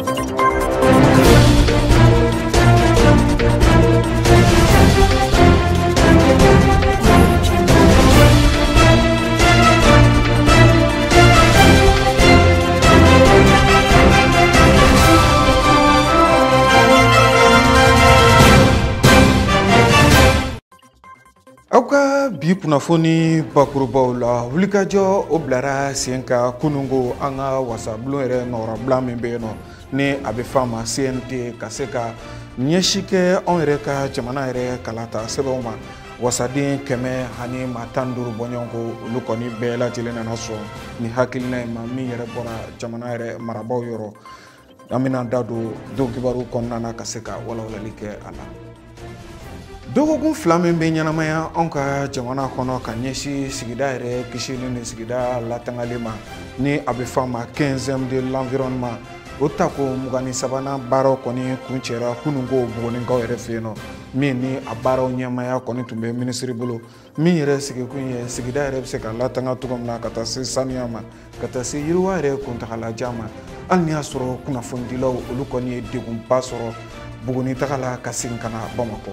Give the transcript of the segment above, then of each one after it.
Aw ka bi kunnafoni bakurubaw la, wulikajɔ o bilara sen kan kununko an ka wasabulon yɛrɛ nɔrɔbila min bɛ yen nɔ ni a bɛ f'a ma CNT ka se ka ɲɛsin kɛ anw yɛrɛ ka jamana yɛrɛ kalata sɛbɛnw ma. Wasaden 115 bɔɲɔgɔnko olu kɔni bɛɛ lajɛlen nana sɔn ni hakilina in ma min yɛrɛ bɔra jamana yɛrɛ marabaaw yɔrɔ. An bɛna da don don kibaru kɔnɔna na ka se ka walawalali kɛ a la. Dɔgɔkun fila min bɛ ɲɛnamaya anw ka jamana kɔnɔ ka ɲɛsin sigida yɛrɛ kisili ni sigida latangali ma ni a bɛ f'a ma 15e de l'environnement, o tako 23nan baaraw kɔni kuncɛra kununko Bugunikaw yɛrɛ fɛ yen nɔ, min ni a baaraw ɲɛmaya kɔni tun bɛ minisiri bolo, min yɛrɛ sigikun ye sigida yɛrɛ bɛ se ka latanga cogo min na ka taa se saniya ma, ka taa se yiriwa yɛrɛ kuntagalajan ma. Hali n'i y'a sɔrɔ kunnafonidilaw olu kɔni ye degunba sɔrɔ Buguni taga la ka segin ka na Bamakɔ.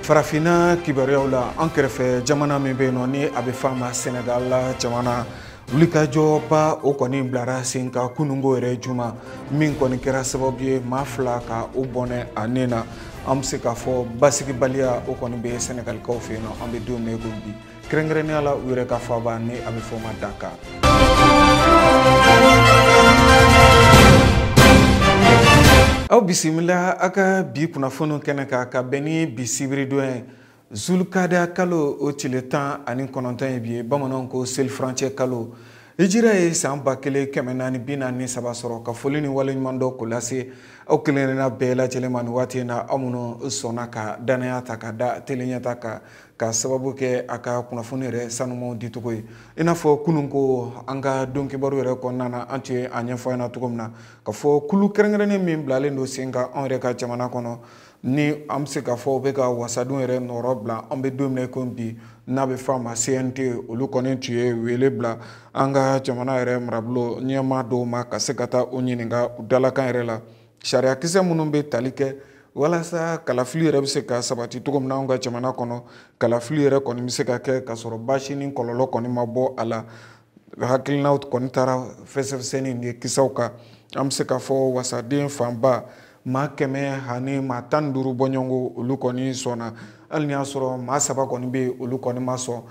Farafinna kibaruyaw la, an kɛrɛfɛ jamana min bɛ yen nɔ ni a bɛ f'a ma Senegal la jamana, wulikajɔba o kɔni bilara sen kan kununko yɛrɛ juma, min kɔni kɛra sababu ye maa fila ka o bɔnɛ a nin na. An bɛ se k'a fɔ basigibaliya o kɔni bɛ Senegalikaw fɛ yen nɔ an bɛ don min na i ko bi, kɛrɛnkɛrɛnnenya la u yɛrɛ ka faaba ni a bɛ f'o ma Dakar. Aw bisimila a ka bi kunnafoniw kɛnɛ kan ka bɛn ni bi sibiridon ye Zulukada kalo o tile 19 ye bi ye, bamananw ko seli furancɛ kalo. Hijira ye san 1443 sɔrɔ. Ka foli ni waleɲuman dɔ k'o lase aw kelenkelenna bɛɛ lajɛlen ma nin waati in na, aw minnu sɔnna ka danaya ta ka da teliɲɛ ta kan ka sababu kɛ a ka kunnafoni yɛrɛ sanumaw dicogo ye. I n'a fɔ kununko an ka don kibaru yɛrɛ kɔnɔna na, an tun ye a ɲɛfɔ ɲɛna cogo min na ka fɔ kulu kɛrɛnkɛrɛnnen min bilalen don sen kan anw yɛrɛ ka jamana kɔnɔ, ni an bɛ se k'a fɔ u bɛ ka wasadenw yɛrɛ nɔrɔ bila an bɛ don min na i ko bi, n'a bɛ f'a ma CNT, olu kɔni tun ye wele bila an ka jamana yɛrɛ marabolo ɲɛmaa dɔw ma ka se ka taa u ɲininka u dalakan yɛrɛ la, sariyakisɛ minnu bɛ tali kɛ walasa kalafili yɛrɛ bɛ se ka sabati cogo min na anw ka jamana kɔnɔ, kalafili yɛrɛ kɔni bɛ se ka kɛ ka sɔrɔ baasi ni kɔlɔlɔ kɔni ma bɔ a la. Hakilinaw kɔni taara fɛsɛfɛsɛni ni kisaw kan. An bɛ se k'a fɔ wasaden fanba maa 115 bɔɲɔgɔnko olu kɔni sɔnna, hali n'i y'a sɔrɔ maa 3 kɔni bɛ yen olu kɔni ma sɔn.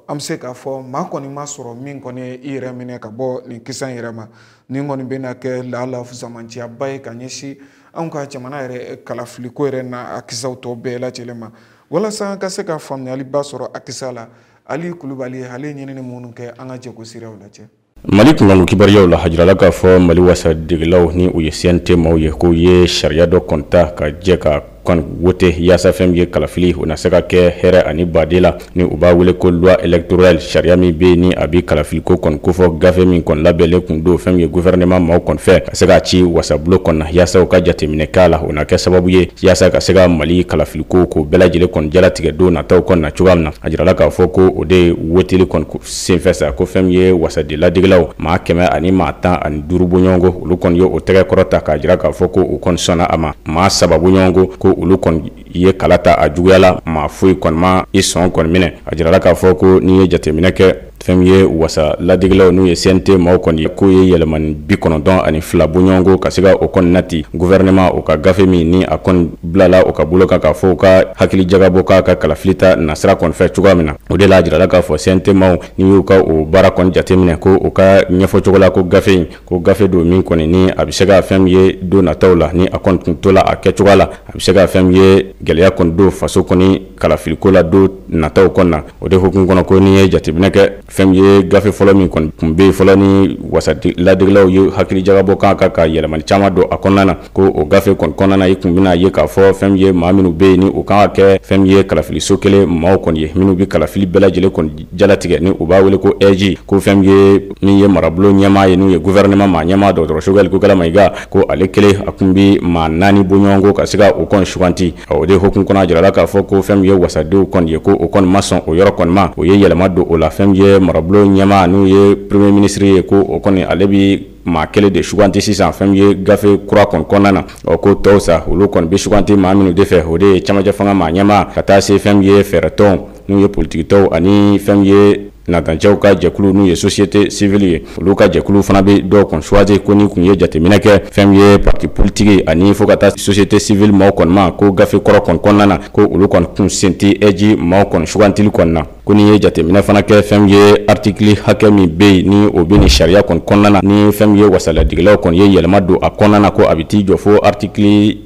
An bɛ se k'a fɔ maa kɔni ma sɔrɔ min kɔni ye i yɛrɛ minɛ ka bɔ nin kisa in yɛrɛ ma. Nin kɔni bɛna kɛ lahala fusamanciyaba ye ka ɲɛsin anw ka jamana yɛrɛ kalafiliko yɛrɛ n'a a kisaw tɔ bɛɛ lajɛlen ma. Walasa an ka se ka faamuyaliba sɔrɔ a kisa la, Ali Kulubali ale ye ɲinini minnu kɛ, an ka jɛ k'o siraw lajɛ. Mali kunkanko kibaruyaw la, a jirala k'a fɔ Mali wasadegelaw ni u ye CNT maaw ye k'u ye sariya dɔ kɔni ta ka jɛ ka kɔni wote yaasa fɛn min ye kalafili o na se ka kɛ hɛrɛ ani baden la, ni u b'a wele ko loi électorale, sariya min bɛ yen ni a bɛ kalafiliko kɔni kofɔ. Gafe min kɔni labɛnlen kun don fɛn min ye gouvernement maaw kɔni fɛ ka se k'a ci wasabulon kɔni na yaasa u ka jateminɛ k'a la, o na kɛ sababu ye yaasa ka se ka Mali kalafiliko k'o bɛɛ lajɛlen kɔni jalatigɛ don nataw kɔni na cogoya min na. A jirala k'a fɔ ko o de ye woteli kɔni senfɛ sa, ko fɛn min ye wasaden ladegelaw maa 115 bɔɲɔgɔnko olu kɔni ye o tɛgɛ kɔrɔta k'a jira k'a fɔ ko u kɔni sɔnna a ma, maa 3 bɔɲɔgɔnko ko olu kɔni ye kala ta a juguya la, maa foyi kɔni ma i sɔn kɔni minɛ. A jirala k'a fɔ ko n'i ye jateminɛ kɛ fɛn min ye wasa ladegelaw n'u ye CNT maaw kɔni ye k'u ye yɛlɛmani 92 bɔɲɔgɔnko ka se ka o kɔni nati gouvernement o ka gafe min ni a kɔni bilala o ka bolo kan k'a fɔ u ka hakili jagabɔ k'a ka kalafili ta nasira kɔni fɛ cogoya min na. O de la a jirala k'a fɔ CNT maaw ni y'u ka o baara kɔni jateminɛ ko u ka ɲɛfɔcogo la ko gafe in ko gafe don min kɔni ni a bɛ se ka fɛn min ye don nataw la ni a kɔni tun tola a kɛcogoya la, a bɛ se ka fɛn min ye gɛlɛya kɔni don faso kɔni kalafiliko la don nataw kɔni na. O de hukumu kɔnɔ ko n'i ye jateminɛ kɛ fɛn min ye gafe fɔlɔ min kɔni tun bɛ yen fɔlɔ ni wasa ladegelaw ye hakili jagabɔ kan ka yɛlɛmani caman don a kɔnɔna na, ko o gafe kɔni kɔnɔna na i tun bɛna ye k'a fɔ fɛn min ye maa minnu bɛ yen ni u kan ka kɛ fɛn min ye kalafiliso kelen maaw kɔni ye minnu bɛ kalafili bɛɛ lajɛlen kɔni jalatigɛ ni u b'a wele ko AIGE, ko fɛn min ye min ye marabolo ɲɛmaa ye n'u ye gouvernement maa ɲɛmaa dɔgɔtɔrɔ Choguel Kokalla Maïga, ko ale kelen a tun bɛ maa 4 bɔɲɔgɔnko ka se ka o kɔni suganti. O de hukumu kɔnɔ a jirala k'a fɔ ko fɛn min ye wasadenw kɔni ye ko o kɔni ma sɔn o yɔrɔ kɔni ma, o ye yɛlɛma don o la. Fɛn min ye marabolo ɲɛmaa n'u ye premier ministre ye, ko o kɔni ale bi maa kelen de suganti sisan fɛn min ye gafe kura kɔni kɔnɔna na. Ɔ ko tɔw sa, olu kɔni bɛ suganti maa minnu de fɛ, o de ye camancɛ fanga maa ɲɛmaa, ka taa se fɛn min ye fɛɛrɛtɔn n'u ye politikitɔnw ani fɛn min ye natancɛw ka jɛkulu n'u ye société civile ye, olu ka jɛkulu fana bɛ dɔw kɔni choisi. Ko ni kun ye jateminɛ kɛ fɛn min ye parti politique ani fo ka taa société civile maaw kɔni ma, ko gafe kɔrɔ kɔni kɔnɔna na, ko olu kɔni kun sen tɛ AIGE maaw kɔni sugantili kɔni na. Ko n'i ye jateminɛ fana kɛ fɛn min ye article hakɛ min bɛ yen ni o bɛ nin sariya kɔni kɔnɔna na, ni fɛn min ye wasaladigɛlaw kɔni ye yɛlɛma don a kɔnɔna na, ko a bɛ t'i jɔ fo article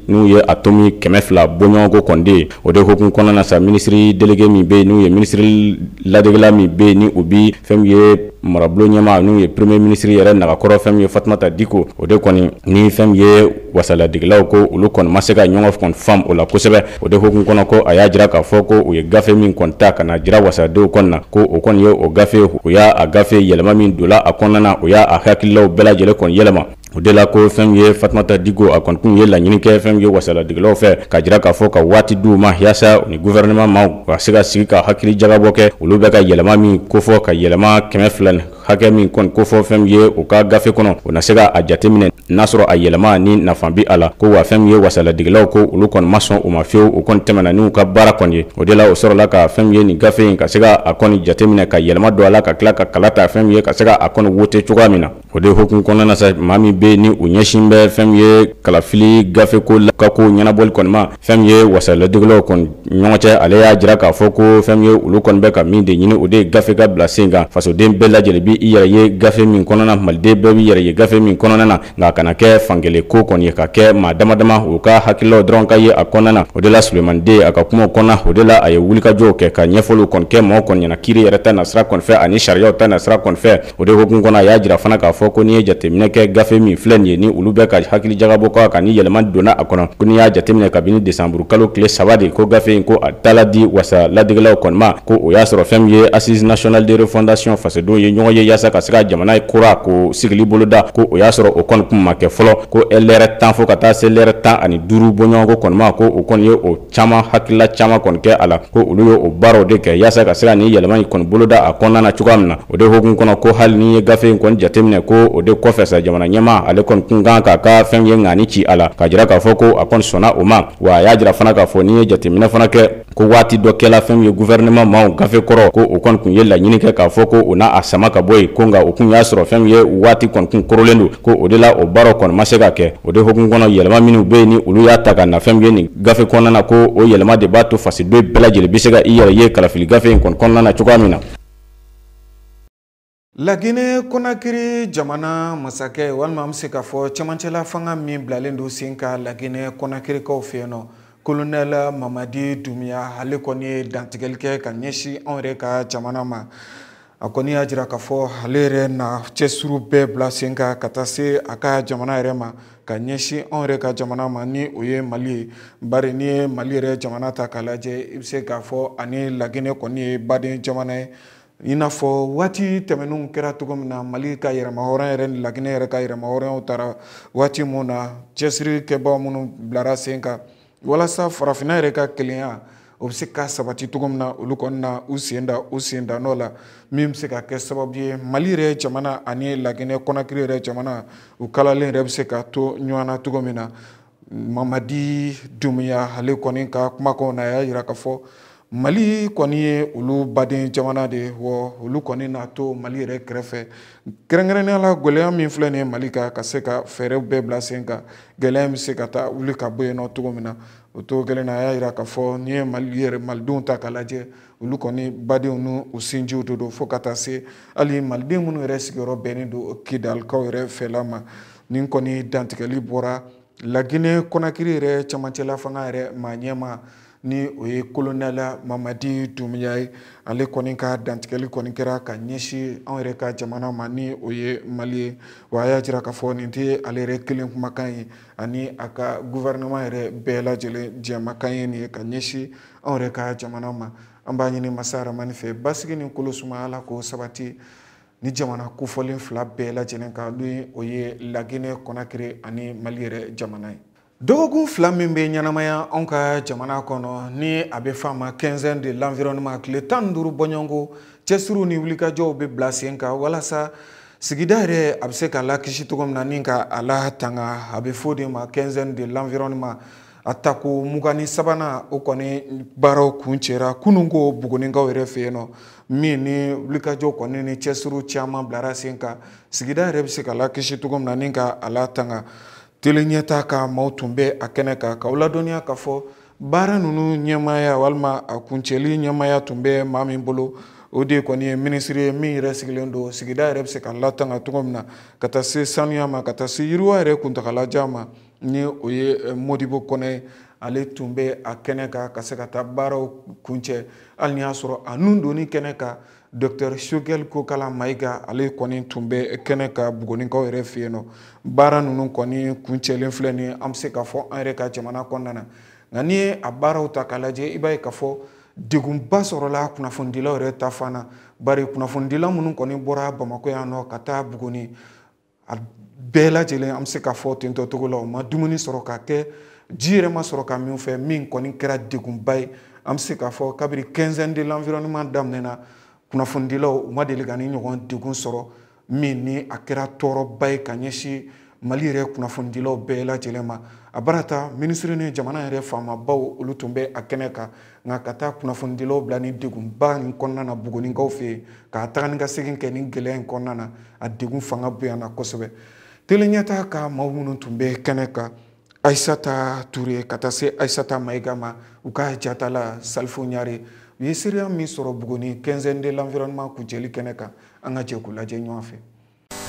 n'u ye a tomi 200 bɔɲɔgɔnko kɔni de ye. O de hukumu kɔnɔna na sa, ministre délégué min bɛ yen n'u ye ministre ladegela min bɛ yen ni o bi fɛn min ye marabolo ɲɛmaa n'u ye premier ministre yɛrɛ nagakɔrɔ fɛn min ye Fatumata Diko, o de kɔni ni fɛn min ye wasaladigɛlaw ko olu kɔni ma se ka ɲɔgɔn kɔni faamu o la kosɛbɛ. O de hukumu kɔnɔ, ko a y'a jira k'a fɔ ko u ye gafe min kɔni ta ka na jira wasadenw kɔni na, ko o kɔni ye o gafe, o y'a a gafe yɛlɛma min donna a kɔnɔna na, o y'a a hakililaw bɛɛ lajɛlen kɔni yɛlɛma. O de la ko fɛn min ye Fatumata Diko, a kɔni kun ye laɲini kɛ fɛn min ye wasaladigɛlaw fɛ ka jira k'a fɔ ka waati d'u ma yaasa ni gouvernement maaw ka se ka sigi ka hakili jagabɔ kɛ olu bɛ ka yɛlɛma min kofɔ, ka yɛlɛma 200 hakɛ min kɔni kofɔ fɛn min ye u ka gafe kɔnɔ, o na se ka a jateminɛ n'a sɔrɔ a yɛlɛma ni nafa bi a la. Ko wa fɛn min ye wasaladigɛlaw ko olu kɔni ma sɔn o ma fiyewu, u kɔni tɛmɛna n'u ka baara kɔni ye. O de la o sɔrɔla ka fɛn min ye nin gafe in ka se ka a kɔni jateminɛ ka yɛlɛma don a la, ka tila ka kala ta fɛn min ye ka se ka a kɔni wote cogoya min na. O de hukumu kɔnɔna na sa, maa min bɛ ni u ɲɛsin bɛ fɛn min ye kalafili gafe ko la ka ko ɲɛnabɔli kɔni ma fɛn min ye wasaladigɛlaw kɔni ɲɔgɔn cɛ, ale y'a jira k'a fɔ ko fɛn min ye olu kɔni bɛ ka min de ɲini, o de ye gafe ka bila sen kan, fasoden bɛɛ lajɛlen bi i yɛrɛ ye gafe min kɔnɔna na, maliden bɛɛ b'i yɛrɛ ye gafe min kɔnɔna na, nka a kana kɛ fankelen ko kɔni ye ka kɛ maa dama dama u ka hakililaw dɔrɔn ka ye a kɔnɔna na. O de la Sulemani Den a ka kumaw kɔnɔna, o de la a ye wulikajɔw kɛ ka ɲɛfɔliw kɔni kɛ maaw kɔni ɲɛna kiiri yɛrɛ ta nasira kɔni fɛ ani sariyaw ta nasira kɔni fɛ. O de hukumu kɔnɔ, a y'a jira fana k'a fɔ ko n'i ye jateminɛ kɛ gafe min filɛ nin ye ni olu bɛ ka hakili jagabɔ k'a kan ni yɛlɛma donna a kɔnɔ, ko n'i y'a jateminɛ kabini desanburu kalo tile 3 de ko gafe in ko a taala di wasa ladigɛlaw kɔni ma, ko o y'a sɔrɔ fɛn min ye assise nationale de refondation fasodenw ye ɲɔgɔn ye yaasa ka se ka jamana kura ko sigili boloda, ko o y'a sɔrɔ o kɔni kun ma kɛ fɔlɔ, ko lɛrɛ 10 fo ka taa se lɛrɛ 15 bɔɲɔgɔnko kɔni ma, ko o kɔni ye o caman hakilila caman kɔni kɛ a la, ko olu ye o baaraw de kɛ yaasa ka se ka nin yɛlɛma in kɔni boloda a kɔnɔna na cogoya min na. O de hukumu kɔnɔ, ko hali n'i ye gafe in kɔni jateminɛ, ko o de kɔfɛ sa jamana ɲɛmaa ale kɔni kun kan k'a ka fɛn ye ŋani ci a la ka jira k'a fɔ ko a kɔni sɔnna o ma. Wa a y'a jira fana k'a fɔ n'i ye jateminɛ fana kɛ, ko waati dɔ kɛla fɛn min ye gouvernement maaw gafe kɔrɔ, ko o kɔni kun ye laɲini kɛ k'a fɔ ko o n'a a sama ka bɔ yen, ko nka o kun y'a sɔrɔ fɛn min ye waati kɔni kun korolen don, ko o de la o baaraw kɔni ma se ka kɛ. O de hukumu kɔnɔ, yɛlɛma minnu bɛ yen ni olu y'a ta ka na fɛn min ye nin gafe kɔnɔna na, ko o yɛlɛma de b'a to fasoden bɛɛ lajɛlen bɛ se ka i yɛrɛ ye kalafili gafe in kɔni kɔnɔna na cogoya min na. Laginɛ Konakiri jamana masakɛ, walima an bɛ se k'a fɔ cɛmancɛla fanga min bilalen don sen kan Laginɛ Konakirikaw fɛ yen nɔ, colonel Mamadi Doumbouya, ale kɔni ye dantigɛli kɛ ka ɲɛsin anw yɛrɛ ka jamana ma. A kɔni y'a jira k'a fɔ ale yɛrɛ na cɛsiriw bɛɛ bila sen kan ka taa se a ka jamana yɛrɛ ma, ka ɲɛsin anw yɛrɛ ka jamana ma ni o ye Mali ye. Bari n'i ye Mali yɛrɛ jamana ta k'a lajɛ, i bɛ se k'a fɔ ani Laginɛ kɔni ye baden jamana ye. I n'a fɔ waati tɛmɛnenw kɛra cogo min na, Mali ka yɛrɛmahɔrɔnya yɛrɛ ni Laginɛ yɛrɛ ka yɛrɛmahɔrɔnyaw taara waati mun na, cɛsiri kɛbaw minnu bilara sen kan walasa farafinna yɛrɛ ka kelenya o bɛ se ka sabati cogo min na, olu kɔni na u sen da u sen da nɔ la, min bɛ se ka kɛ sababu ye Mali yɛrɛ jamana ani Laginɛ Konakiri yɛrɛ jamana u kalalen yɛrɛ bɛ se ka to ɲɔgɔn na cogo min na. Mamadi Doumbouya ale kɔni ka kumakanw na, a y'a jira k'a fɔ Mali kɔni ye olu baden jamana de ye, wa olu kɔni n'a to Mali yɛrɛ kɛrɛfɛ, kɛrɛnkɛrɛnnenya la gɛlɛya min filɛ nin ye Mali kan, ka se ka fɛɛrɛw bɛɛ bila sen kan, gɛlɛya in bɛ se ka taa wuli ka bɔ yen nɔ cogo min na. O cogo kelen na, a y'a jira k'a fɔ n'i ye Mali yɛrɛ malidenw ta k'a lajɛ, olu kɔni badenw n'u sinjiw de don, fo ka taa se hali maliden minnu yɛrɛ sigiyɔrɔ bɛnnen don Kidalikaw yɛrɛ fɛla ma. Nin kɔni dantigɛli bɔra Laginɛ Konakiri yɛrɛ cɛmancɛla fanga yɛrɛ maa ɲɛmaa ni o ye colonel Mamadi Doumbouya ye, ale kɔni ka dantigɛli kɔni kɛra ka ɲɛsin anw yɛrɛ ka jamana ma ni o ye Mali ye. Wa a y'a jira k'a fɔ nin tɛ ale yɛrɛ kelen kumakan ye, ani a ka gouvernement yɛrɛ bɛɛ lajɛlen jɛmakan ye nin ye ka ɲɛsin anw yɛrɛ ka jamana ma. An b'a ɲini Masa Ramani fɛ basigi ni kolo suma Ala k'o sabati ni jamana kofɔlen fila bɛɛ lajɛlen kan, ni o ye Laginɛ Konakiri ani Mali yɛrɛ jamana ye. Dɔgɔkun 2 min bɛ ɲɛnamaya anw ka jamana kɔnɔ ni a bɛ f'a ma quinzaine de l'environnement, tile 15 bɔɲɔgɔnko cɛsiriw ni wulikajɔw bɛ bila sen kan walasa sigida yɛrɛ a bɛ se ka lakisi cogo min na ni ka a latanga. A bɛ fɔ de ma quinzaine de l'environnement. A tako 23nan o kɔni baaraw kuncɛra kunun ko Bugunikaw yɛrɛ fɛ yen nɔ, min ni wulikajɔ kɔni ni cɛsiriw caman bilara sen kan sigida yɛrɛ bɛ se ka lakisi cogo min na ni ka a latanga. Tele ɲɛta ka maaw tun bɛ a kɛnɛ kan k'aw ladɔnniya k'a fɔ baara ninnu ɲɛmaaya walima a kuncɛli ɲɛmaaya tun bɛ maa min bolo, o de kɔni ye minisiri ye min yɛrɛ sigilen don sigida yɛrɛ bɛ se ka latanga cogo min na, ka taa se sanuya ma, ka taa se yiriwa yɛrɛ kuntagalajan ma, ni o ye Modibo Kɔnɛ ye. Ale tun bɛ a kɛnɛ kan ka se ka taa baaraw kuncɛ, hali ni y'a sɔrɔ a nun donni kɛnɛ kan Dr Choguel Kokala Maïga ale kɔni tun bɛ kɛnɛ kan Bugunikaw yɛrɛ fɛ yen nɔ. Baara ninnu kɔni kuncɛlen filɛ nin ye, an bɛ se k'a fɔ an yɛrɛ ka jamana kɔnɔna na. Nka n'i ye a baaraw ta k'a lajɛ, i b'a ye k'a fɔ degunba sɔrɔla kunnafonidilaw yɛrɛ ta fan na, bari kunnafonidila minnu kɔni bɔra Bamakɔ yan nɔ ka taa Buguni, a bɛɛ lajɛlen an bɛ se k'a fɔ tentɔ cogo la, u ma dumuni sɔrɔ ka kɛ, ji yɛrɛ ma sɔrɔ ka min fɛ, min kɔni kɛra degunba ye. An bɛ se k'a fɔ kabini quinzaine de l'environnement daminɛna, kunnafonidilaw u ma deli ka ni ɲɔgɔn degun sɔrɔ min ni a kɛra tɔɔrɔba ye ka ɲɛsin Mali yɛrɛ kunnafonidilaw bɛɛ lajɛlen ma. A baara ta minisiri ni jamana yɛrɛ faamabaw olu tun bɛ a kɛnɛ kan, nka ka taa kunnafonidilaw bila ni degunba in kɔnɔna na Bugunikaw fɛ yen, k'a taga ni ka segin kɛ ni gɛlɛya in kɔnɔna na, a degun fanga bonyana kosɛbɛ. Tele ɲɛta ka maaw minnu tun bɛ kɛnɛ kan, Aïssata Touré ka taa se Aïssata Maïga ma, u ka jatala Salifo Ɲare, u ye seereya min sɔrɔ Buguni quinzaine de l'environnement kuncɛli kɛnɛ kan, an ka jɛ k'u lajɛ ɲɔgɔn fɛ.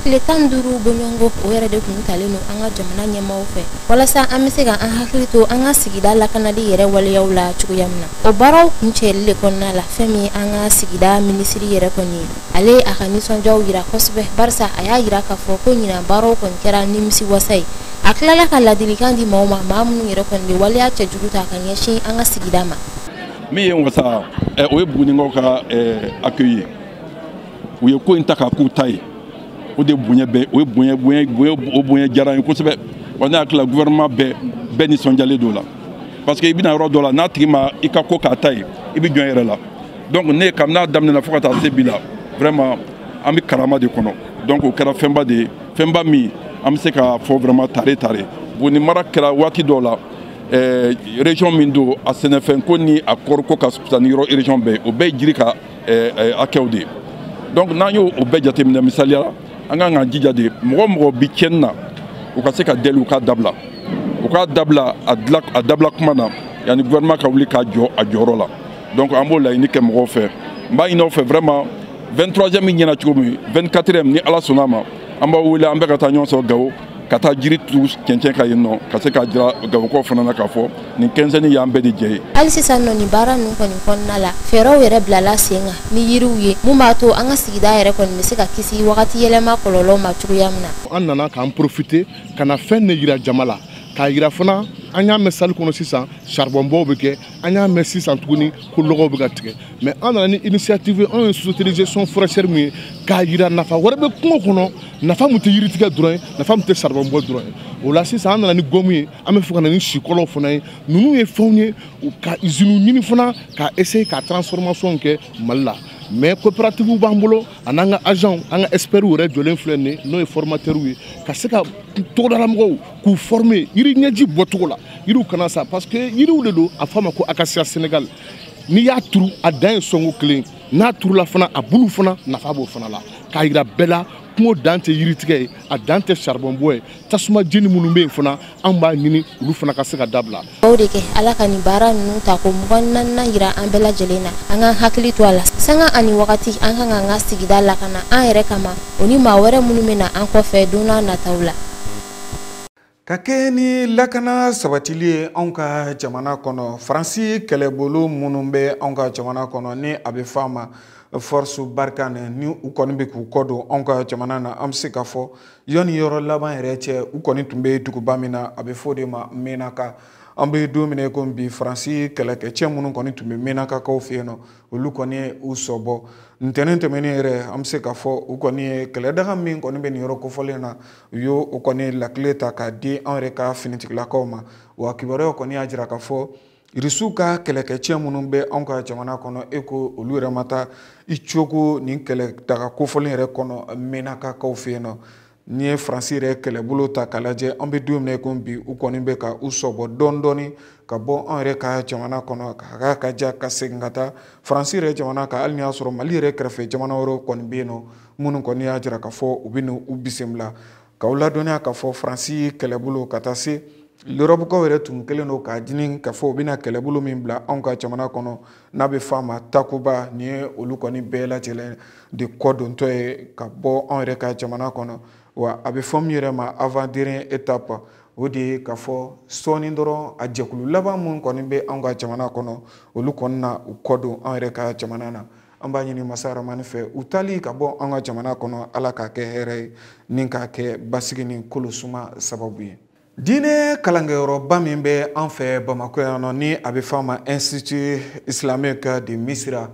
Tile 15 bɔɲɔgɔnko o yɛrɛ de kun talen don an ka jamana ɲɛmaaw fɛ walasa an bɛ se ka an hakili to an ka sigida lakanali yɛrɛ waleyaw la cogoya min na. O baaraw kuncɛli de kɔnɔna la, fɛn min an ka sigida minisiri yɛrɛ kɔni ye, ale a ka nisɔndiyaw yira kosɛbɛ, barisa a y'a yira k'a fɔ ko ɲinan baaraw kɔni kɛra nimisi wasa ye. A tilala ka ladilikan di maaw ma, maa minnu yɛrɛ kɔni bɛ waleya cɛjugu ta ka ɲɛsin an ka sigida ma. Min ye n wasa, o ye Bugunikaw ka accueil ye. U ye ko in ta k'a k'u ta ye. O de bonya bɛɛ, o ye bonya bonya bonya, o bonya diyara n ye kosɛbɛ. Wa ne hakili la gouvernement bɛɛ nisɔndiyalen don o la, parce que i bɛna yɔrɔ dɔ la, n'a tigi ma i ka ko k'a ta ye, i bɛ jɔn i yɛrɛ la. Donc ne kabini a daminɛna fo ka taa se bi la, vraiment an bɛ karama de kɔnɔ. Donc o kɛra fɛnba de ye, fɛnba min an bɛ se k'a fɔ vraiment tare tare. Buguni mara kɛra waati dɔw la, région min don, a sɛnɛfɛnko ni a kɔɔriko ka fisa ni yɔrɔ région bɛɛ ye, o bɛɛ ye jiri ka hakɛw de ye. Donc n'an y'o bɛɛ jateminɛ, misaliya la, an kan k'an jija de, mɔgɔ mɔgɔ bi tiɲɛni na, u ka se ka deli, u k'a dabila, u k'a dabila a dabila kuma na, yanni gouvernement ka wuli k'a jɔ a jɔyɔrɔ la. Donc an b'o laɲini kɛ mɔgɔw fɛ. N b'a ɲini aw fɛ vraiment, 23e min ɲɛna cogo min, 24e ni Ala sɔnna a ma, an b'aw wele, an bɛɛ ka taa ɲɔgɔn sɔrɔ Gawo, ka taa jiri turu cɛncɛn kan yen nɔ, ka se k'a jira Gawokaw fana na k'a fɔ nin quinzaine y'an bɛɛ de jɛ ye. Hali sisan nɔ, nin baara ninnu kɔni kɔnɔna la, fɛɛrɛw yɛrɛ bilala sen kan ni yiriw ye mun b'a to an ka sigida yɛrɛ kɔni bɛ se ka kisi wagati yɛlɛma kɔlɔlɔ ma cogoya min na. An nana k'an profiter ka na fɛn de yira jama la, k'a yira fana an y'a mɛn salle kɔnɔ sisan charbon bɔw bɛ kɛ, an y'a mɛn sisan tuguni ko lɔgɔw bɛ ka tigɛ, mais an nana ni initiative, anw ye société de gestion forestière min ye, k'a yira nafa wɛrɛ bɛ kungo kɔnɔ, nafa mun tɛ yiri tigɛ dɔrɔn ye, nafa mun tɛ charbon bɔ dɔrɔn ye. O la sisan an nana ni gomme ye, an bɛ fɛ ka na ni sikɔlɔw fana ye. Ninnu ye fɛnw ye ka usine ɲini fana ka essayer ka transformation kɛ Mali la. Mais coopérative b'an bolo, ani an ka agents, an ka experts yɛrɛ jɔlen filɛ nin ye, n'o ye formateurs ye, ka se ka togodalamɔgɔw k'u former yiri ɲɛji bɔcogo la, yiriw kana sa, parce que yiriw de don, a fɔ a ma ko acacia Sénégal. N'i y'a turu, a dan ye sɔnko kelen, n'a turula fana, a bulu fana nafa b'o fana la, k'a yira bɛɛ la kungo dan tɛ yiritigɛ ye, a dan tɛ charbon bɔ ye, tasuma jeni minnu bɛ yen fana, an b'a ɲini olu fana ka se ka dabila. O de kɛ Ala ka nin baara ninnu ta ko 24nan yira an bɛɛ lajɛlen na, an k'an hakili to a la sanga ani wagati, an kan k'an ka sigida lakana an yɛrɛ kama, o ni maa wɛrɛ minnu bɛ na an kɔfɛ don n'a nataw la. Ka kɛ ni lakana sabatili ye anw ka jamana kɔnɔ, Faransi kɛlɛbolo minnu bɛ anw ka jamana kɔnɔ ni a bɛ fɔ a ma Force Barkhane, ni u kɔni bɛ k'u kɔ don anw ka jamana na, an bɛ se k'a fɔ yanni yɔrɔ laban yɛrɛ cɛ, u kɔni tun bɛ duguba min na, a bɛ fɔ o de ma Menaka. An bɛ don min na i komi bi, Faransi kɛlɛkɛcɛ minnu kɔni tun bɛ Menakakaw fɛ yen nɔ, olu kɔni ye u sɔbɔ ntɛnɛn tɛmɛnen yɛrɛ. An bɛ se k'a fɔ u kɔni ye kɛlɛdaga min kɔni bɛ nin yɔrɔ kofɔlen na, u y'o o kɔni lakile ta k'a di an yɛrɛ ka finitigilakaw ma. Wa kibaruyaw kɔni y'a jira k'a fɔ Irisiw ka kɛlɛkɛcɛ minnu bɛ anw ka jamana kɔnɔ, e ko olu yɛrɛ ma taa i cogo nin kɛlɛdaga kofɔlen yɛrɛ kɔnɔ Menakakaw fɛ yen nɔ. N'i ye Faransi yɛrɛ kɛlɛbolo ta k'a lajɛ, an bɛ don min na i komi bi, u kɔni bɛ ka u sɔbɔ dɔɔni dɔɔni ka bɔ an yɛrɛ ka jamana kɔnɔ, ka ka ja ka segin ka taa Faransi yɛrɛ jamana kan, hali n'i y'a sɔrɔ Mali yɛrɛ kɛrɛfɛ jamana wɛrɛw kɔni bɛ yen nɔ minnu kɔni y'a jira k'a fɔ u bɛ n'u bisimila. K'aw ladɔnniya k'a fɔ Faransi kɛlɛbolo ka taa se Lɔrɔbukaw yɛrɛ tun kɛlen don k'a ɲini k'a fɔ u bɛna kɛlɛbolo min bila anw ka jamana kɔnɔ n'a bɛ f'a ma Takuba, nin ye olu kɔni bɛɛ lajɛlen de kɔ dontɔ ye ka bɔ anw yɛrɛ ka jamana kɔnɔ. Wa a bɛ fɔ min yɛrɛ ma avant dernière étape, o de ye k'a fɔ sɔɔni dɔrɔn a jɛkulu laban min kɔni bɛ anw ka jamana kɔnɔ, olu kɔni na u kɔ don anw yɛrɛ ka jamana na. An b'a ɲini Masa Ramani fɛ, u taali ka bɔ an ka jamana kɔnɔ, Ala k'a kɛ hɛrɛ ye ni k'a kɛ basigi ni kolosuma sababu ye. Diinɛ kalankɛyɔrɔba min bɛ an fɛ Bamakɔ yan nɔ, ni a bɛ f'a ma Institut islamique de Misira,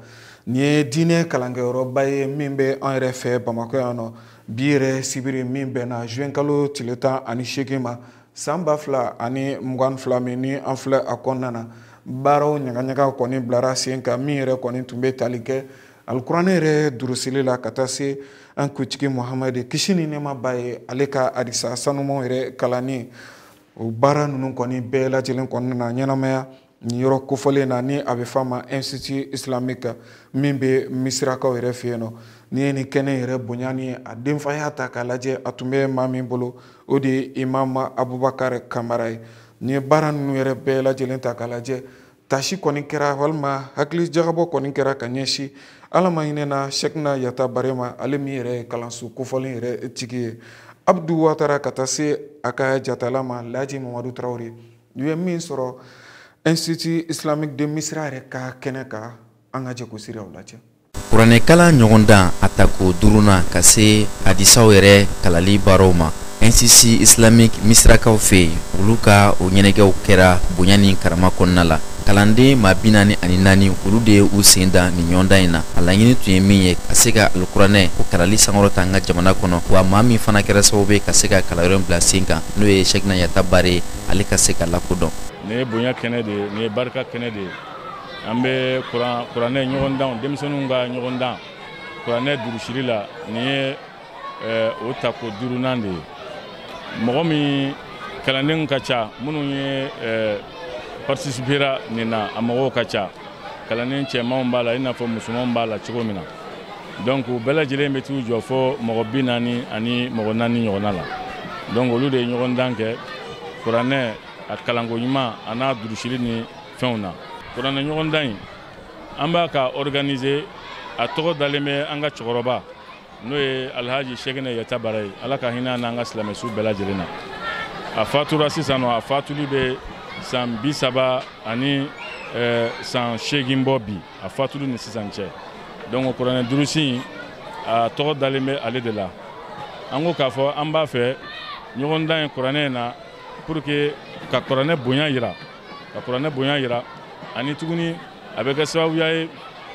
nin ye diinɛ kalankɛyɔrɔba ye min bɛ an yɛrɛ fɛ Bamakɔ yan nɔ. Bi yɛrɛ sibiri min bɛnna juin kalo tile 18 ma san 2022 min ni an filɛ a kɔnɔna na, baaraw ɲagaɲaga kɔni bilara sen kan min yɛrɛ kɔni tun bɛ tali kɛ alikuranɛ yɛrɛ durusili la, ka taa se an kuntigi Muhamadi, kisi ni nɛɛma b'a ye, ale ka hadisa sanumaw yɛrɛ kalanni. O baara ninnu kɔni bɛɛ lajɛlen kɔnɔna na ɲɛnamaya nin yɔrɔ kofɔlen na, ni a bɛ f'a ma Institut islamique min bɛ Misirakaw yɛrɛ fɛ yen nɔ. N'i ye nin kɛnɛ yɛrɛ bonya ni a denfaya ta k'a lajɛ, a tun bɛ maa min bolo, o de ye Imam Abubakar Kamara ye. N'i ye baara ninnu yɛrɛ bɛɛ lajɛlen ta k'a lajɛ, tasi kɔni kɛra walima hakili jagabɔ kɔni kɛra ka ɲɛsin Ala ma hinɛ na Sɛkina Yata Bare ma, ale min yɛrɛ ye kalanso kofɔlen yɛrɛ tigi ye, Abdu Watara, ka taa se a ka jatala ma Laji Mamadu Tarawele. U ye min sɔrɔ Institut islamique de Misira yɛrɛ ka kɛnɛ kan, an ka jɛ k'o siraw lajɛ. Kuranɛkalan ɲɔgɔndan a tako duurunan ka se hadisaw yɛrɛ kalali baaraw ma Institut islamique Misirakaw fɛ yen, olu ka o ɲɛnajɛw kɛra bonya ni karama kɔnɔna la. Kalanden maa 44, olu de ye u sen da nin ɲɔgɔndan in na. A laɲini tun ye min ye, ka se ka alikuranɛ o kalali sankɔrɔta an ka jamana kɔnɔ. Wa maa min fana kɛra sababu ye ka se ka kalanyɔrɔ in bila sen kan, n'o ye Sɛkina Yata Bare ye, ale ka se ka lakodɔn. Nin ye bonya kɛnɛ de ye, nin ye barika kɛnɛ de ye. An bɛ kuranɛ ɲɔgɔndanw, denmisɛnninw ka ɲɔgɔndan kuranɛ durusili la, nin ye o tako duurunan de ye. Mɔgɔ min kalandenw ka ca, minnu ye participera nin na, a mɔgɔw ka ca. Kalanden cɛmanw b'a la i n'a fɔ musomanw b'a la cogo min na. Donc u bɛɛ lajɛlen bɛ t'u jɔ fɔ mɔgɔ 44 ɲɔgɔnna la. Donc olu de ye ɲɔgɔndan kɛ kuranɛ a kalanko ɲuman a n'a durusili ni fɛnw na. Kuranɛ ɲɔgɔndan in, an b'a ka organiser, a tɔgɔ dalen bɛ an ka cɛkɔrɔba, n'o ye Alhaji Sɛkinɛ Yata Bara ye, Ala ka hinɛ n'an ka silamɛsu bɛɛ lajɛlen na. A fatura sisan nɔ, a fatuli bɛ san 38 bɔ bi, a fatuli ni sisan cɛ. Donc kuranɛ durusi in, a tɔgɔ dalen bɛ ale de la. An ko k'a fɔ an b'a fɛ ɲɔgɔndan in kuranɛ in na pour que ka kuranɛ bonya yira, ka kuranɛ bonya yira, ani tuguni a bɛ kɛ sababuya ye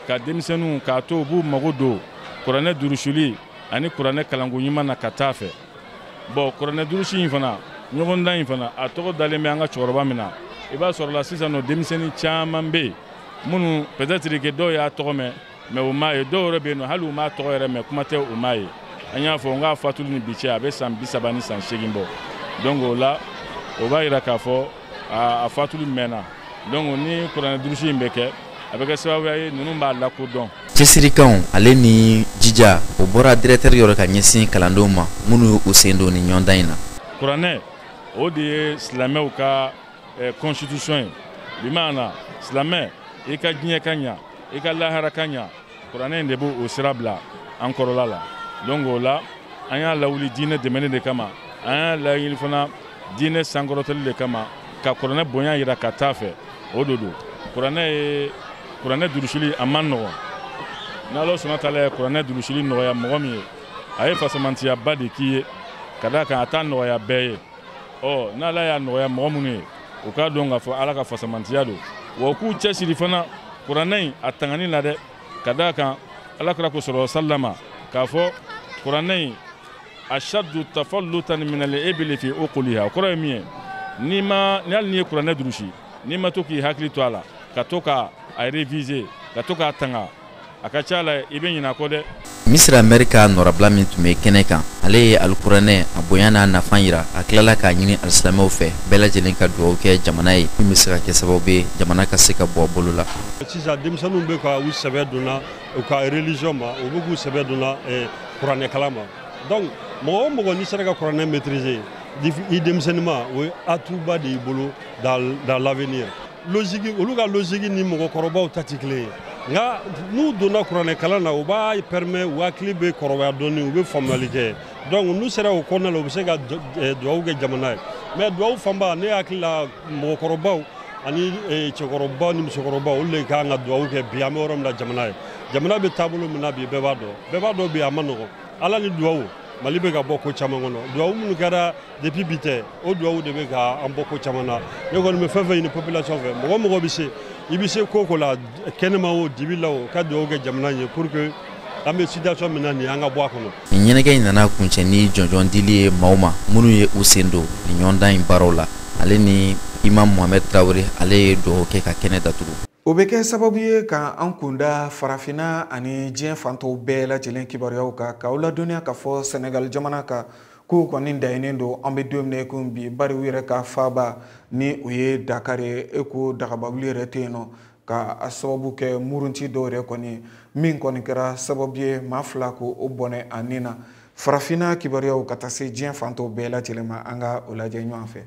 ka denmisɛnninw k'a to u b'u mago don kuranɛ durusuli ani kuranɛ kalanko ɲuman na ka taa fɛ. Bon, kuranɛ durusi in fana, ɲɔgɔndan in fana, a tɔgɔ dalen bɛ an ka cɛkɔrɔba min na, i b'a sɔrɔ la sisan nɔ denmisɛnnin caman bɛ yen minnu peut-être que dɔw y'a tɔgɔ mɛn mais u m'a ye, dɔw yɛrɛ bɛ yen nɔ hali u m'a tɔgɔ yɛrɛ mɛn, kuma tɛ u m'a ye. An y'a fɔ n k'a fatuli ni bi cɛ a bɛ san 38 bɔ. Donc o la, o b'a yira k'a fɔ a fatuli mɛnna. Donc ni kuranɛ durusi in bɛ kɛ, a bɛ kɛ sababu ye ninnu b'a lakodɔn. Cɛsirikanw ale ni jija, o bɔra directeur yɔrɔ ka ɲɛsin kalandenw ma minnu y'u sen don nin ɲɔgɔndan in na. Kuranɛ, o de ye silamɛw ka constitution ye. Bi maana silamɛ, i ka diɲɛ ka ɲa, i ka lahara ka ɲa, kuranɛ in de b'o o sira bila an kɔrɔla la. Donc o la, an y'a lawuli diinɛ dɛmɛni de kama, an y'a laɲini fana diinɛ sankɔrɔtali de kama, ka kuranɛ bonya yira ka taa fɛ. O de don. Kuranɛ ye, kuranɛ durusili a man nɔgɔn. N'Ala sɔnna taala ye kuranɛ durusili nɔgɔya mɔgɔ min ye, a ye fasamantiyaba de k'i ye, ka d'a kan a t'a nɔgɔya bɛɛ ye. Ɔ n'Ala y'a nɔgɔya mɔgɔ minnu ye, U k'a dɔn k'a fɔ Ala ka fasamantiya don, wa u k'u cɛsiri fana kuranɛ in a tangani la dɛ, ka d'a kan Ala kira ko sɔrɔ sallama k'a fɔ kuranɛ in ashaddu tafallutan min al-ibli fi uquliha. O kɔrɔ ye min ye, n'i ma ni hali n'i ye kuranɛ durusi, n'i ma to k'i hakili to a la, ka to ka a réviser, ka to k'a tanga, a ka ca la i bɛ ɲinɛ a kɔ dɛ. Misira mɛri ka nɔrabila min tun bɛ kɛnɛ kan, ale ye alikuranɛ a bonya n'a nafa yira. A tilala k'a ɲini alisilamɛw fɛ bɛɛ lajɛlen ka dugawu kɛ jamana ye, min bɛ se ka kɛ sababu ye jamana ka se ka bɔ bolo la. Sisan denmisɛnninw bɛ ka u sɛbɛ donna u ka religion ma, u bɛ k'u sɛbɛ donna kuranɛkalan ma. Donc mɔgɔ o mɔgɔ n'i sera ka kuranɛ maîtriser i denmisɛnnin, o ye atout ba de y'i bolo dans l'avenir. Logique, olu ka logique ni mɔgɔkɔrɔbaw ta tɛ kelen ye, nka n'u donna kuranɛkalan na, o b'a permet u hakili bɛ kɔrɔbaya dɔɔni, u bɛ faamuyali kɛ. Donc n'u sera o kɔnɔna la, u bɛ se ka dugawu kɛ jamana ye. Mais dugawu fanba, ne hakili la, mɔgɔkɔrɔbaw ani cɛkɔrɔbaw ni musokɔrɔbaw, olu de kan ka dugawu kɛ bi. An bɛ yɔrɔ min na, jamana ye, jamana bɛ taabolo min na bi, bɛɛ b'a dɔn, bɛɛ b'a dɔn bi a ma nɔgɔn. Ala ni dugawu, Mali bɛ ka bɔ ko caman kɔnɔ. Dugawu minnu kɛra depuis bi tɛ, o dugawu de bɛ ka an bɔ ko caman na. Ne kɔni bɛ fɛn fɛn ɲini population fɛ, mɔgɔ mɔgɔ bɛ se, i bɛ se ko ko la, kɛnɛma o, dibi la o, ka dugawu kɛ jamana ye pour que an bɛ situation min na nin, an ka bɔ a kɔnɔ. Nin ɲɛnajɛ in nana kuncɛ ni jɔnjɔn dili ye maaw ma minnu ye u sen don nin ɲɔgɔndan in baaraw la. Ale ni Imam Mohamed Traoré, ale ye dugawu kɛ ka kɛnɛ datugu. O bɛ kɛ sababu ye ka an kunda farafinna ani diɲɛ fantɔw bɛɛ lajɛlen kibaruyaw kan, k'aw ladɔnniya k'a fɔ Senegal jamana kan k'u kɔni daɲini don an bɛ don min na i komi bi, bari u yɛrɛ ka faaba ni o ye Dakar ye, e ko dagabawuli yɛrɛ tɛ yen nɔ, ka a sababu kɛ murunti dɔw yɛrɛ kɔni min kɔni kɛra sababu ye maa 2 k'o bɔnɛ a nin na. Farafinna kibaruyaw ka taa se diɲɛ fantɔw bɛɛ lajɛlen ma, an ka o lajɛ ɲɔgɔn fɛ.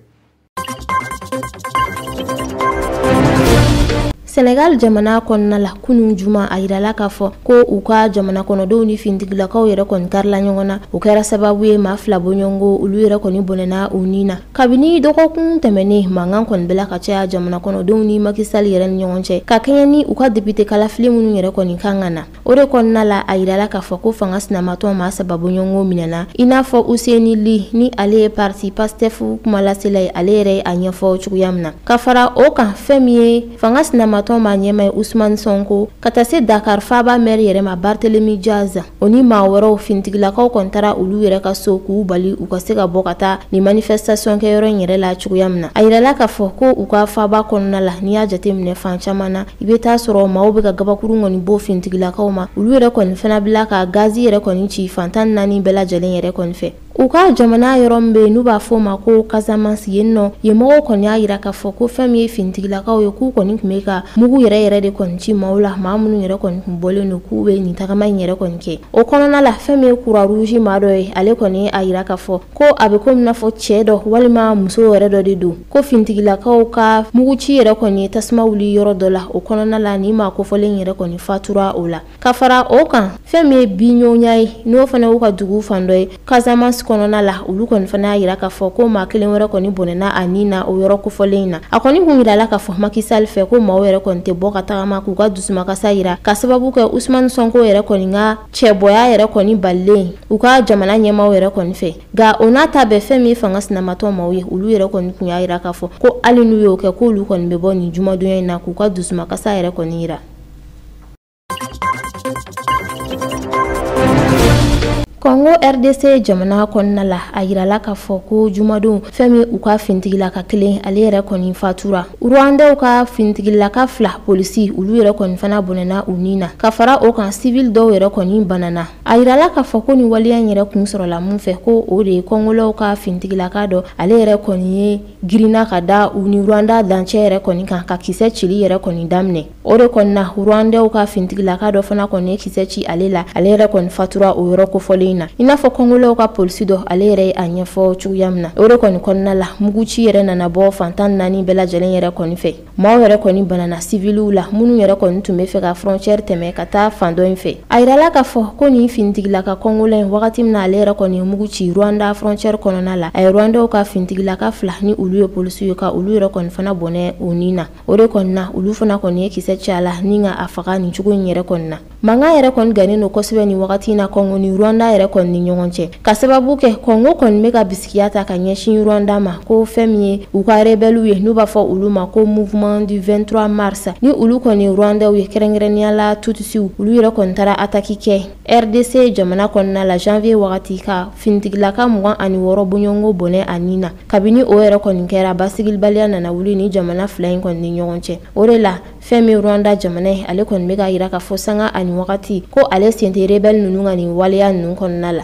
Senegal jamana kɔnɔna la, kunun juma, a yirala k'a fɔ ko u ka jamana kɔnɔdenw ni fintigilakaw yɛrɛ kɔni karila ɲɔgɔn na. O kɛra sababu ye maa 2 bɔɲɔgɔnko, olu yɛrɛ kɔni bɔnɛna u nin na. Kabini dɔgɔkun tɛmɛnen, mankan kɔni bɛla ka caya jamana kɔnɔdenw ni Macky Sall yɛrɛ ni ɲɔgɔn cɛ, ka kɛɲɛ ni u ka député kalafili minnu yɛrɛ kɔni kan ka na. O de kɔnɔna la, a yirala k'a fɔ ko fanga sinamatɔn maa 3 bɔɲɔgɔnko minɛna, i n'a fɔ Ousseynou Ly, ni ale ye parti Pastef kumalasela ye, ale yɛrɛ ye a ɲɛfɔ cogoya min na. Ka fara o kan, fɛn min ye fanga sinamatɔn maa ɲɛmaa ye Ousmane Sonko, ka taa se Dakar faaba maire yɛrɛ ma Barthélemy Diaz, o ni maa wɛrɛw, fintigilakaw kɔni taara olu yɛrɛ ka so k'u bali u ka se ka bɔ ka taa nin manifestation kɛyɔrɔ in yɛrɛ la cogoya min na. A yirala k'a fɔ ko u ka faaba kɔnɔna la, n'i y'a jateminɛ fan caman na, i bɛ taa sɔrɔ maaw bɛ ka gabakuru kɔni bɔ fintigilakaw ma, olu yɛrɛ kɔni fana bila ka gazi yɛrɛ kɔni ci fan 14 bɛɛ lajɛlen yɛrɛ kɔni fɛ. U ka jamana yɔrɔ min bɛ yen n'u b'a fɔ o ma ko Casamance, yen nɔ, yen mɔgɔw kɔni y'a yira k'a fɔ ko fɛn min ye fintigilakaw ye, k'u kɔni tun bɛ ka mugu yɛrɛ yɛrɛ de kɔni ci maaw la, maa minnu yɛrɛ kɔni tun bɔlen don k'u bɛ nin tagama in yɛrɛ kɔni kɛ. O kɔnɔna la, fɛn min ye Croix Rouge maa dɔ ye, ale kɔni a yira k'a fɔ ko a bɛ komi n'a fɔ cɛ dɔ walima muso yɛrɛ dɔ de don, ko fintigilakaw ka muguci yɛrɛ kɔni ye tasuma wuli yɔrɔ dɔ la. O kɔnɔna la, nin maa kofɔlen yɛrɛ kɔni fatura o la. Ka fara o kan, fɛn min ye Bignona ye, n'o fana y'u ka dugu fan dɔ ye Casamance kɔnɔna la, olu kɔni fana y'a yira k'a fɔ ko maa kelen wɛrɛ kɔni bɔnɛna a nin na o yɔrɔ kofɔlen in na. A kɔni kun yirala k'a fɔ Macky Sall fɛ ko maaw yɛrɛ kɔni tɛ bɔ ka tagama k'u ka dusumakasa yira, ka sababu kɛ Ousmane Sonko yɛrɛ kɔni ka cɛbɔya yɛrɛ kɔni balilen u ka jamana ɲɛmaaw yɛrɛ kɔni fɛ. Nka o n'a ta bɛɛ, fɛn min ye fanga sinamatɔn maaw ye, olu yɛrɛ kɔni kun y'a yira k'a fɔ ko hali n'u y'o kɛ, k'olu kɔni bɛ bɔ nin jumadonya in na k'u ka dusumakasa yɛrɛ kɔni yira. Congo RDC jamana kɔnɔna la, a yirala k'a fɔ ko jumadon, fɛn min u ka fintigilaka kelen, ale yɛrɛ kɔni fatura. Rwandais ka fintigilaka 2 polisi, olu yɛrɛ kɔni fana bɔnɛna u nin na. Ka fara o kan, civil dɔw yɛrɛ kɔni banana. A yirala k'a fɔ ko nin waleya in yɛrɛ kun sɔrɔla mun fɛ, ko o de ye Congolais ka fintigilaka dɔ, ale yɛrɛ kɔni ye girinna ka da u ni Rwanda dancɛ yɛrɛ kɔni kan, ka kisɛ cili yɛrɛ kɔni daminɛ. O de kɔni na, Rwandais ka fintigilaka dɔ fana kɔni ye kisɛ ci ale la, ale yɛrɛ kɔni fatura o yɔrɔ kofɔlen na. I n'a fɔ Congolais ka polisi dɔ, ale yɛrɛ ye a ɲɛfɔ cogoya min na. O de kɔni kɔnɔna la, muguci yɛrɛ nana bɔ fan 14 bɛɛ lajɛlen yɛrɛ kɔni fɛ. Maaw yɛrɛ kɔni banana civiliw la, minnu yɛrɛ kɔni tun bɛ fɛ ka frontière tɛmɛ ka taa fan dɔ in fɛ. A yirala k'a fɔ ko nin finitigilaka kɔngola in wagati min na ale yɛrɛ kɔni ye mugu ci Rwanda frontière kɔnɔna la, a ye Rwandaw ka finitigilaka 2 ni olu ye polisiw ye ka olu yɛrɛ kɔni fana bɔnɛ o nin na. O de kɔni na olu fana kɔni ye kisɛ ci a la ni ka a faga nin cogo in yɛrɛ kɔni na. Mankan yɛrɛ kɔni gannen don kosɛbɛ nin wagati in na Kɔngo ni Rwanda yɛrɛ kɔni ni ɲɔgɔn cɛ, ka sababu kɛ Kɔngo kɔni bɛ ka bisigiya ta ka ɲɛsin Rwanda ma ko fɛn min ye u ka rebelles ye n'u b'a fɔ olu ma ko mouvement du 23 mars, ni olu kɔni Rwandaw ye kɛrɛnkɛrɛnnenya la Tutsiw, olu yɛrɛ kɔni taara attaque kɛ RDC jamana kɔnɔna la janvier wagati ka finitigilaka 26 bɔɲɔgɔnko bɔnɛ a nin na. Kabini o yɛrɛ kɔni kɛra, basigibaliya nana wuli ni jamana 2 in kɔni ni ɲɔgɔn cɛ. O de la fɛn min Rwanda jamana ye, ale kɔni bɛ ka yira k'a fɔ sanga ani wagati ko ale sen tɛ rebelle ninnu ka nin waleya ninnu kɔnɔna la.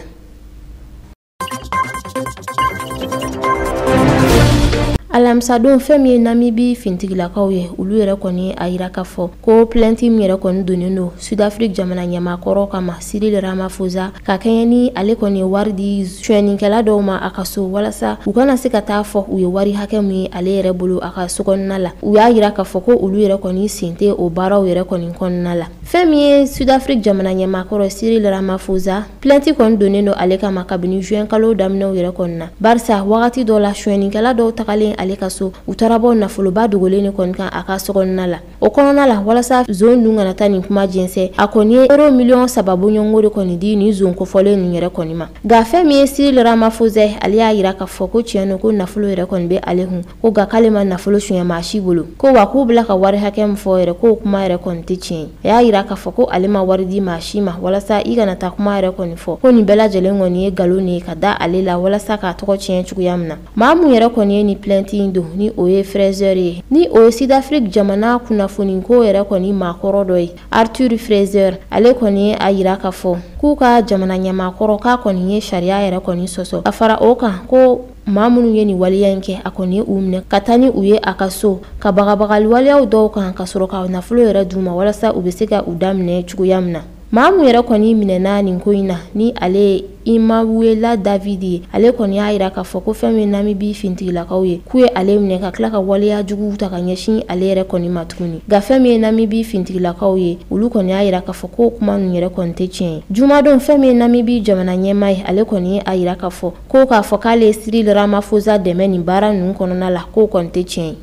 Alamisadon fɛn min ye Namibi finitigilakaw ye, olu yɛrɛ kɔni a yira k'a fɔ ko plainte min yɛrɛ kɔni donnen don Sud-Afrique jamana ɲɛmaakɔrɔ kama Cyril Ramaphosa, ka kɛɲɛ ni ale kɔni ye wari di sonyɛnikɛla dɔw ma a ka so walasa u kana se ka taa fɔ u ye wari hakɛ min ye ale yɛrɛ bolo a ka so kɔnɔna la. U y'a yira k'a fɔ ko olu yɛrɛ kɔni sen tɛ o baaraw yɛrɛ kɔni kɔnɔna la. Fɛn min ye Sud-Afrique jamana ɲɛmaakɔrɔ Cyril Ramaphosa, plainte kɔni donnen don ale kama kabini juin kalo daminɛw yɛrɛ kɔni na, barisa wagati dɔ la sonyɛnikɛla dɔw tagalen ale ka so, u taara bɔ nafoloba dogolen de kɔni kan a ka so kɔnɔna la. O kɔnɔna la, walasa zon dun kana taa nin kuma jɛnsɛn, a kɔni ye euro miliyɔn 3 bɔɲɔgɔnko de kɔni di nin zon kofɔlen ninnu yɛrɛ kɔni ma. Nka fɛn min ye Cyril Ramaphosa, ale y'a yira k'a fɔ ko tiɲɛ don ko nafolo yɛrɛ kɔni bɛ ale kun, ko nka k'ale ma nafolo suɲɛ maa si bolo, ko wa k'u bila ka wari hakɛ min fɔ yɛrɛ k'o kuma yɛrɛ kɔni tɛ tiɲɛ ye. A y'a yira k'a fɔ ko ale ma wari di maa si ma walasa i kana taa kuma yɛrɛ kɔni fɔ ko nin bɛɛ lajɛlen kɔni ye nkalon de ye ka da ale la walasa k'a tɔgɔ tiɲɛ cogoya min na. Maa mun yɛrɛ kɔni ye nin plainte in don, ni o ye Fraser ye, ni o ye Sud-Afrique jamana kunnafoniko yɛrɛ kɔni maakɔrɔ dɔ ye, Arthur Fraser, ale kɔni ye a yira k'a fɔ k'u ka jamana ɲɛmaakɔrɔ k'a kɔni ye sariya yɛrɛ kɔni sɔsɔ, ka fara o kan ko maa minnu ye nin waleya in kɛ, a kɔni ye u minɛ ka taa ni u ye a ka so ka bagabagali waleyaw dɔw kan ka sɔrɔ ka nafolo yɛrɛ d'u ma walasa u bɛ se ka u daminɛ cogoya min na. Maa mun yɛrɛ kɔni minɛna nin ko in na, ni ale ye Imawela David ye, ale kɔni y'a yira k'a fɔ ko fɛn min Namibi finitigilakaw ye, k'u ye ale minɛ ka tila ka waleya juguw ta ka ɲɛsin ale yɛrɛ kɔni ma tuguni. Nka fɛn min ye Namibi finitigilakaw ye, olu kɔni y'a yira k'a fɔ ko kuma ninnu yɛrɛ kɔni tɛ tiɲɛ ye. Jumadon fɛn min ye Namibi jamana ɲɛmaa ye, ale kɔni ye a yira k'a fɔ ko k'a fɔ k'ale ye Cyril Ramaphosa dɛmɛ nin baara ninnu kɔnɔna la, k'o kɔni tɛ tiɲɛ ye.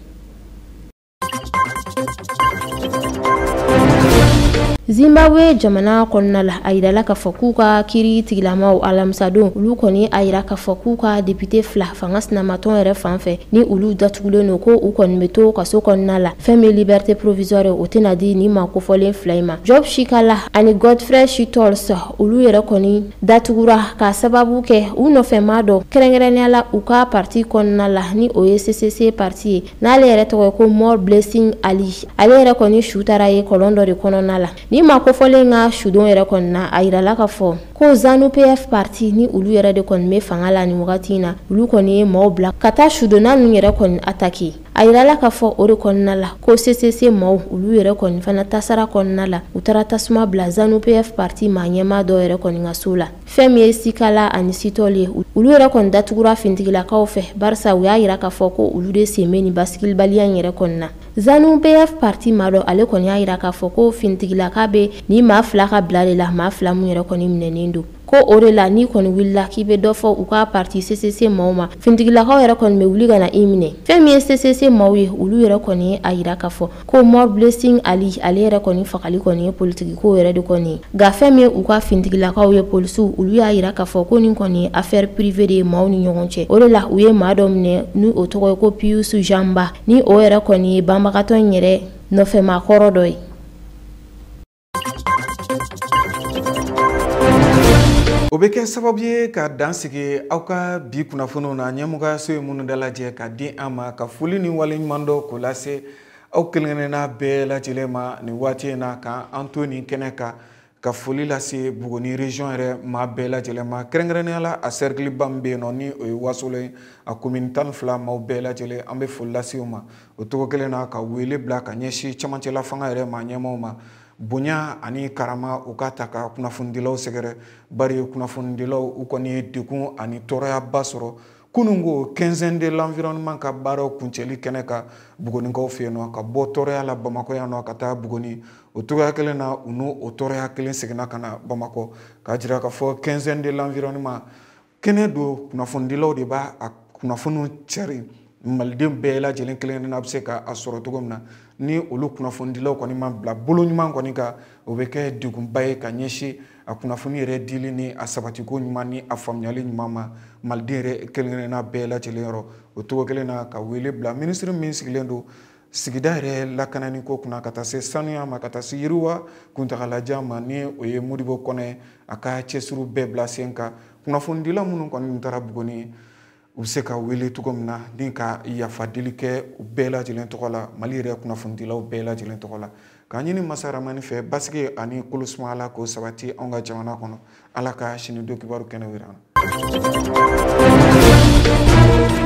Zimbabwe jamana kɔnɔna la, a yirala k'a fɔ k'u ka kiiri tigilamaw alamisadon, olu kɔni a yira k'a fɔ k'u ka député 2 fanga sinamatɔn yɛrɛ fan fɛ, ni olu datugulen don, ko u kɔni bɛ to kaso kɔnɔna la. Fɛn min liberté provisoire o tɛna di nin maa kofɔlen 2 in ma. Job Sikhala ani Godfrey Sithole, olu yɛrɛ kɔni datugura k'a sababu kɛ u nɔfɛmaa dɔ kɛrɛnkɛrɛnnenya la u ka parti kɔnɔna la, ni o ye CCC parti ye, n'ale yɛrɛ tɔgɔ ye ko More Blessing Ali. Ale yɛrɛ kɔni su taara ye kɔlɔn dɔ de kɔnɔna la. Ni maa kofɔlen ka sudon yɛrɛ kɔni na, a yirala k'a fɔ ko ZANU PF parti, ni olu yɛrɛ de kɔni bɛ fanga la nin wagati in na, olu kɔni ye maaw bila ka taa sudonna ninnu yɛrɛ kɔni attaquer. A yirala k'a fɔ o de kɔnɔna la ko CCC maaw, olu yɛrɛ kɔni fana tasara kɔnɔna la, u taara tasuma bila ZANU PF parti maa ɲɛmaa dɔ yɛrɛ kɔni ka so la. Fɛn min ye Sikhala ani Sithole ye, olu yɛrɛ kɔni datugura finitigilakaw fɛ, barisa u y'a yira k'a fɔ ko olu de sen bɛ nin basigibaliya in yɛrɛ kɔni na. ZANU PF parti maa dɔ, ale kɔni y'a yira k'a fɔ ko finitigilaka bɛ nin maa 2 ka bila de la, maa 2 mun yɛrɛ kɔni minɛnen don. Ko o de la n'i kɔni wulila k'i bɛ dɔ fɔ u ka parti CCC maaw ma, finitigilakaw yɛrɛ kɔni bɛ wuli ka na i minɛ. Fɛn min ye CCC maaw ye, olu yɛrɛ kɔni ye a yira k'a fɔ ko More Blessing Ali, ale yɛrɛ kɔni fagali kɔni ye politiki ko yɛrɛ de kɔni ye. Nka fɛn min ye u ka finitigilakaw ye, polisiw, olu y'a yira k'a fɔ ko nin kɔni ye affaire privée de ye maaw ni ɲɔgɔn cɛ. O de la u ye maa dɔ minɛ ni o tɔgɔ ye ko Pius Jamba, ni o yɛrɛ kɔni ye banbagatɔ in yɛrɛ nɔfɛmaakɔrɔ dɔ ye. O bɛ kɛ sababu ye ka dan sigi aw ka bi kunnafoniw na, ɲɛmɔgɔyaso ye minnu dalajɛ ka di an ma, ka foli ni waleɲuman dɔ k'o lase aw kelen-kelenna bɛɛ lajɛlen ma nin waati in na, k'an to nin kɛnɛ kan ka foli lase Buguni région yɛrɛ maa bɛɛ lajɛlen ma, kɛrɛnkɛrɛnnenya la a cercle ba min bɛ yen nɔ ni o ye Wasolon ye, a commune 12 maaw bɛɛ lajɛlen an bɛ foli lase u ma. O cogo kelen na ka wele bila ka ɲɛsin cɛmancɛla fanga yɛrɛ maa ɲɛmaaw ma, bonya ani karama u ka ta ka kunnafonidilaw sɛgɛrɛ, bari kunnafonidilaw u kɔni ye degun ani tɔɔrɔyaba sɔrɔ Kununko quinzaine de l'environnement ka baaraw kuncɛli kɛnɛ kan Bugunikaw fɛ yen nɔ, ka bɔ tɔɔrɔya la Bamakɔ yan nɔ ka taa Buguni. O cogoya kelen na, u n'o o tɔɔrɔya kelen seginna ka na Bamakɔ, k'a jira k'a fɔ quinzaine de l'environnement kɛnɛ don, kunnafonidilaw de b'a a kunnafoniw cari maliden bɛɛ lajɛlen kelen kelenna bɛ se ka a sɔrɔ cogo min na. Ni olu kunnafonidilaw kɔni ma bila bolo ɲuman kɔni kan, o bɛ kɛ degunba ye ka ɲɛsin a kunnafoni yɛrɛ dili ni a sabatiko ɲuman ni a faamuyali ɲuman ma maliden yɛrɛ kelen kelenna bɛɛ lajɛlen yɔrɔ. O cogo kelen na, ka wele bila minisiri min sigilen don sigida yɛrɛ lakanani ko kunna, ka taa se sanuya ma, ka taa se yiriwa kuntagalajan ma, ni o ye Modibo Kɔnɛ, a ka cɛsiriw bɛɛ bila sen kan. Kunnafonidila minnu kɔni taara Buguni, u bɛ se ka wele cogo min na ni ka yafa deli kɛ u bɛɛ lajɛlen tɔgɔ la, Mali yɛrɛ kunnafonidilaw bɛɛ lajɛlen tɔgɔ la, k'a ɲini Masa Ramani fɛ basigi ani kolosuma, Ala k'o sabati anw ka jamana kɔnɔ. Ala ka sini don kibaru kɛnɛ yira an na.